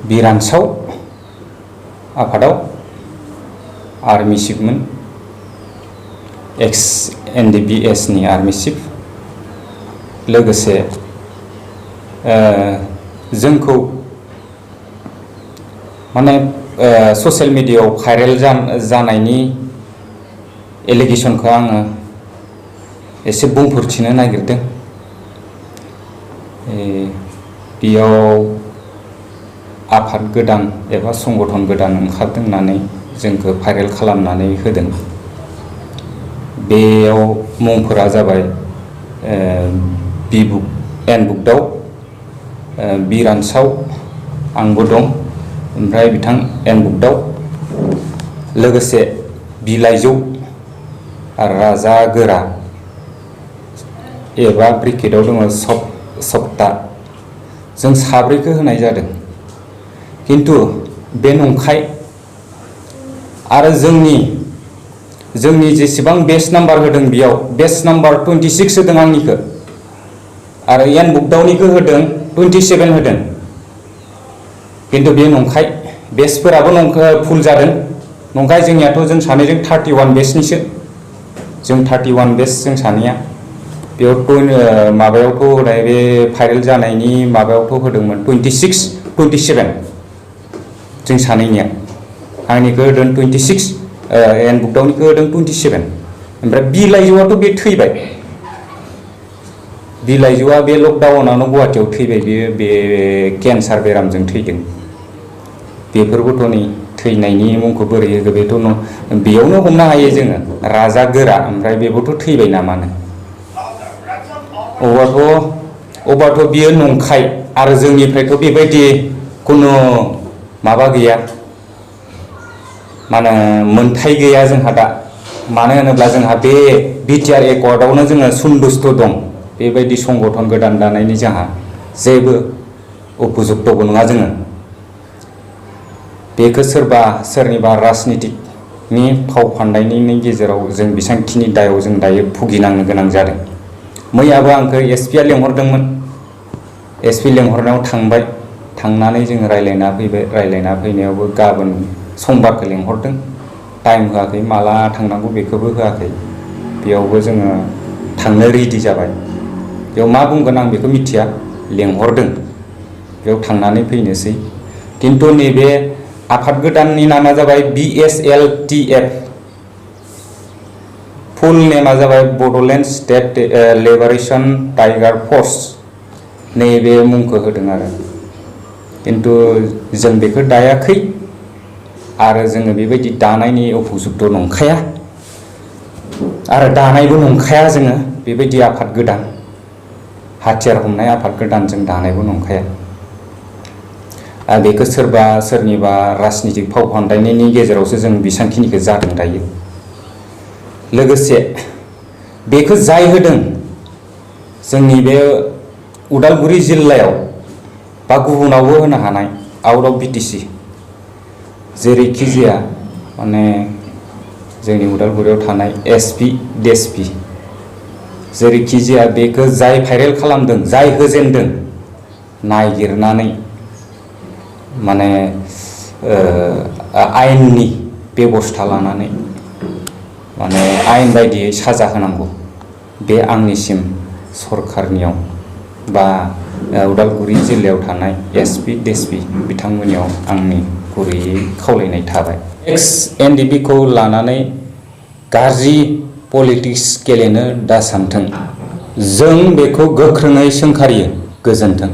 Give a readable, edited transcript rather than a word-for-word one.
बिरानसाव आफादाव army चिफमोन, एक्स NDBS नि army chief. लोगोसे जोंखौ माने ससियेल मिडियायाव भाइरेल जानायनि एलिगेशनखौ आङो एसे बुंफोरथिनो नागिरदों। बेयाव आफाद गोदान एबा संगठन गोदान ओंखारदों होननानै जोंखौ भाइरेल खालामनानै होदों। बेयाव मुंफोरा जाबाय एनबुकदाव बिरानसाव आंबो दं, ओमफ्राय बिथां एनबुकदाव लोगोसे बिलाइजौ राजा गोरा एबा ब्रिकेटआव दङ सप्ता। जों साब्रैखौ होनाय जादों, किन्तु बे नंखाय। आरो जोंनि जेसेबां बेच नाम्बार होदों बेयाव बेच नाम्बार 26 होदों आंनिखौ, आरो एनबुकदावनिखौ होदों 27 होदों। किन्तु बे नंखाय, बेचफोराबो फुल जादों। नंखाय जोंनियाथ' जों सानैजों 31 बेचनिसो, जों 31 बेच जों सानैया। बेयाव माबायावथ' होनाय बे भाइरेल जानायनि माबायावथ' होदोंमोन 26, 27 जों सानैनिया। आंनिखौ होदों 26, एनबुकदावनिखौ होदों 27। ओमफ्राय बिलाइजौआथ' बे थैबाय। बिलाइजौआ बे लकडाउनावनो गुवाहाटियाव थैबाय। बे केन्सार बेरामजों थैदों। बेफोरबोथ' नै थैनायनि मुंखौ बोरै होखो बेथ' बेयावनो हमनो हायो जोङो, राजा गोरा। ओमफ्राय बेबोथ' थैबाय नामानो। अबाथ' बियो नंखाय। आरो जोंनिफ्रायथ' बेबायदि खुनु माबा गैया, माने मोनथाय गैया जोंहा दा। मानो होनोब्ला जोंहा बे बिटिआर एकर्डआवनो जोङो सन्तुष्ट दं। बेबायदि संगठन गोदान दानायनि जोंहा जेबो उपजुक्तबो नङा जोङो। बेखौ सोरनिबा राजनितिकनि फाव फान्दायनायनि गेजेराव जों बेसेबांखिनि दायाव जों दायो भुगिनांनो गोनां जादों। मैयाबो आंखौ एसपिआ लेंहरदोंमोन। एसपि लेंहरनायाव थांबाय, थांनानै जोङो रायज्लायना फैबाय। रायज्लायना फैनायावबो गाबोन समबारखौ लेंहरदों, टाइम होआखै, माला थांनांगौ बेखौबो होआखै। बेयावबो जोङो थांनो रेडि जाबाय। बेयाव मा बुंगोन आं बेखौ मिथिया, लेंहरदों बेयाव थांनानै फैनोसै। किन्तु नैबे आफाद गोदाननि नामा जाबाय BSLTF, फुल नेमा जाबाय बड'लेण्ड स्टेट लिबारेशन टाइगार फर्स। नैबे मुंखौ होदों आरो। किन्तु जों बेखौ दायाखै, आरो जोङो बेबायदि दानायनि उपजुक्त नंखाया, आरो दानायबो नंखाया। जोङो बेबायदि आफाद गोदान, हाथियार हमनाय आफाद गोदान जों दानायबो नंखाया। बेखौ सोरनिबा राजनितिक फाव फान्दायनायनि गेजेरावसो जों बेसेबांखिनिखौ जादों दायो। लोगोसे बेखौ जाय होदों, जोंनि बे उदालगुरि जिल्लायाव बा गुबुनावबो होनो हानाय, आउट अफ BTC, जेरैखि जाया माने जोंनि उदालगुरियाव थानाय SP, DSP, जेरैखि जाया बेखौ जाय भाइरेल खालामदों, जाय होजेनदों, नागिरनानै माने आयेननि बेबस्था लानानै माने आयेन बायदियै साजा होनांगौ। बे आंनिसिम सरकारनियाव बा उदालगुरि जिल्लायाव थानाय SP, DSP बिथांमोननियाव आंनि गुरैयै खावलायनाय थाबाय। NDB खौ लानानै गाज्रि पलिटिक्स गेलेनो दासानथों। जों बेखौ गोख्रोङै सोंखारियो। गोजोन्थों।